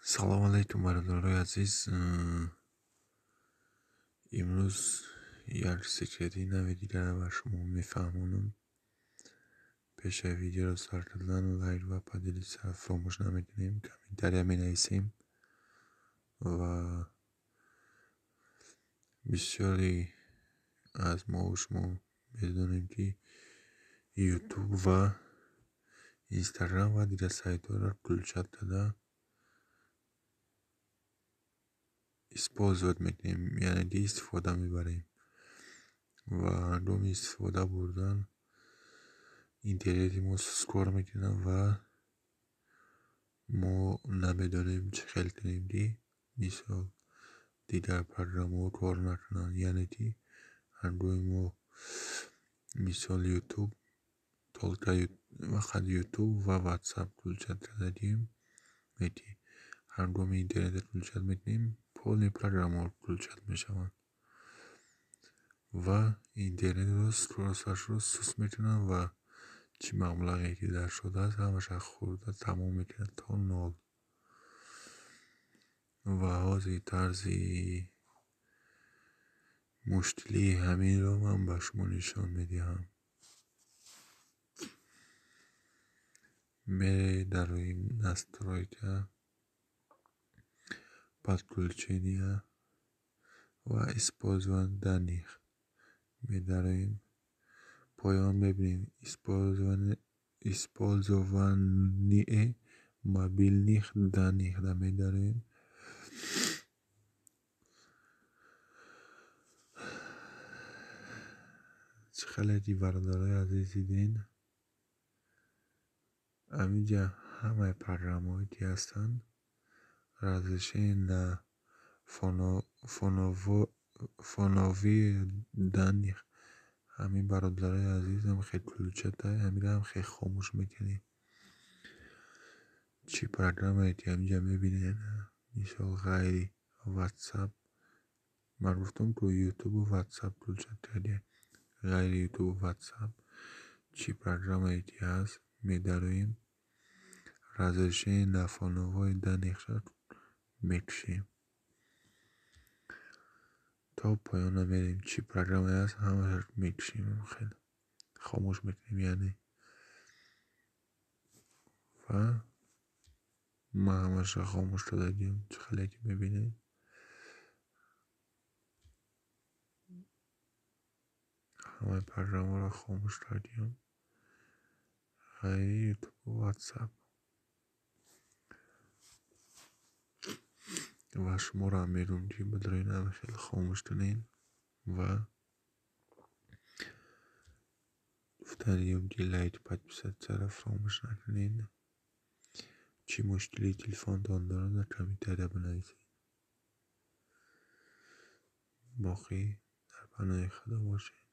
Салом алейкум, бародарои азиз. Имрӯз як секрети нави дигарро ба шумо мефаҳмонам. Пешаи видеоро сар кардан, лайк ва поделиться фаромӯш намекунем, комментария менависем ва бисёре аз мову шумо медонем, ки Ютуб ва Инстаграм ва дигар сайтҳоро включать карда использовать мекунем, яъне ки истифода мебарем. Ва ҳангоми истифода бурдан интернети мо суст кор мекунад ва мо намедонем, чӣ хел кунем, ки мисол дигар программаҳо кор накунанд. Яъне ки ҳангоми мо, мисол, Ютуб, только фақат Ютуб ва Ватсап включать кардагием, ки ҳангоми интернетро включать мекунем, полный программаҳо включать мешаванд ва интернетро скоросташро суст мекунанд ва чӣ маблағе ки дар шудааст, ҳамаша хӯрда тамом мекунад то нол. Ва ҳозир тарзи мушкилии ҳаминро ман ба шумо нишон медиҳам. Медароем настройка, подключения ва использование данных медароем. Поён мебинем использование мобильных данных медароем. Чӣ хеле ки, бародарои азиз, дидем, ҳаминҷа ҳамаи программаҳое ки ҳастанд, разрешение на фоновые данных, ҳамин, бародарои азизам, хел включать, ҳаминро хел хомӯш мекунем. Чӣ программае ки ҳаминҷа мебинед, мисол, ғайри Ватсап, ман гуфтам ку, Ютубу Ватсап включать кардем, ғайри Ютубу Ватсап чӣ программае ки ҳаст, медароем, разрешение на фоновые данныхро мекушем. То поёна мерем, чӣ программае ҳаст, ҳамаро мекушем, хел хомӯш мекунем, яъне. Ва ман ҳамаашро хомӯш кардагиам, чӣ хеле ки мебинед. Ҳамаи программаҳоро хомӯш кардем, ғайри Ютубу Ватсап. Ва шуморо ҳам мегӯям, ки бидароед, ҳама хеле хомӯш кунед. Ва гуфтанием, ки лайк, подписатьсяро фаромӯш накунед. Чӣ мушкилии телефонтон дорад, дар комментария бинависед. Боқӣ дар паноҳи Худо бошед.